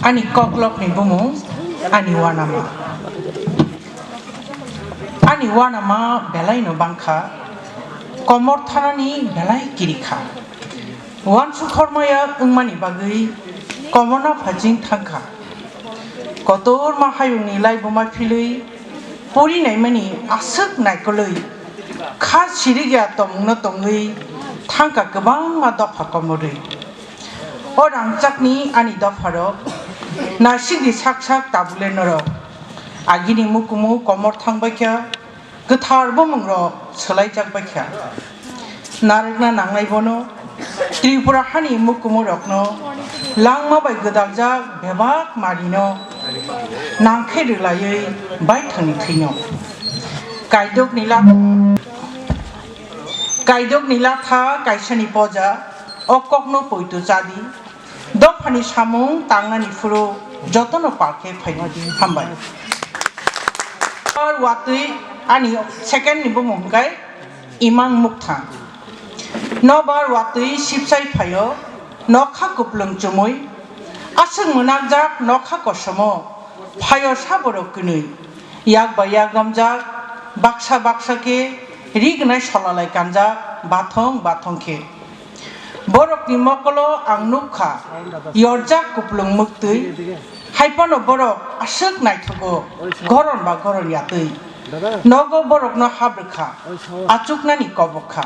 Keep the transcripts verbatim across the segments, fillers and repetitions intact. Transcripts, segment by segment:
Ani koklopni bumung ani uanama. Ani uanama belaino bangkha, komor thanani belai kirikha. Uansuk hormaya wngmani bagwi komorno phaiching thangkha. Kotorma hayungni laibuma philwi pori naimani aswk naikolwi kha sirigya tongmungno tongwi thangkha kwbangma dopha komorwi. O rangchakni ani dopharok, naisingdi sak sak tabukle norok. Agini mukumu komor thangbaikha, kwthar bumungrok swlaijakbaikha. Narwkna nangnai bono, Tripura hani mukumurokno langma bai gwdaljak bebak marino nangkhe rwlaiwi baithangni thwino. Kaidokni la-, kaidokni latha kaisani poja, o kokno poito chadi. Dophani samung tangnani phuru jotono palkhe phaidi. Hambai. Ar watwi ani second ni bumung hwnkhe Imang Mukthang. Nobar watwi sipsai phaio, nokha kuplung chumui, aswk mwnakjak nokha kosomo, phaio saborok kwnwi, yak bai yak romjak, baksa baksa khe ri gwnai solalai kanjak, bathong bathong khe. Borokni mokolo ang nukha, yorjak kuplung mwktwi, hai phano borok aswk naithogo, goron ba goron yatwi. Nogo borokno habrwkha, achuknani kobokha.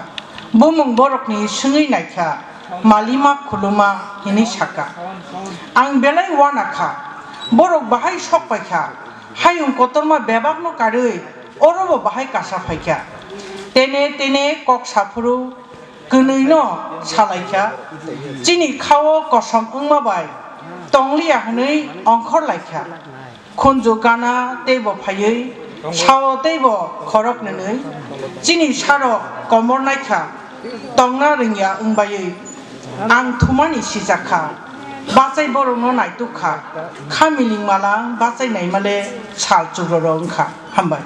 Bumung borokni swngwi naikha, malima khuluma hinwi sakha. Ang belai uanakha, borok bahai sok paikha, hayung kotorma bebakno karwi orobo bahai kasa phaikha. Tene tene kok saphuru kwnwino salaikha, chini khao kosom wngma bai tongliya hwnwi ongkhor laikha. Khunju gana teibo phaiwi sao teibo khorok nwnwi chini sarok komor naikha, tongna rwngya wng baiwi. Ang thumani sijakha, bachai borokno naitukha, kha miling mala bachai naimale sal chukroro wngkha. Hambai.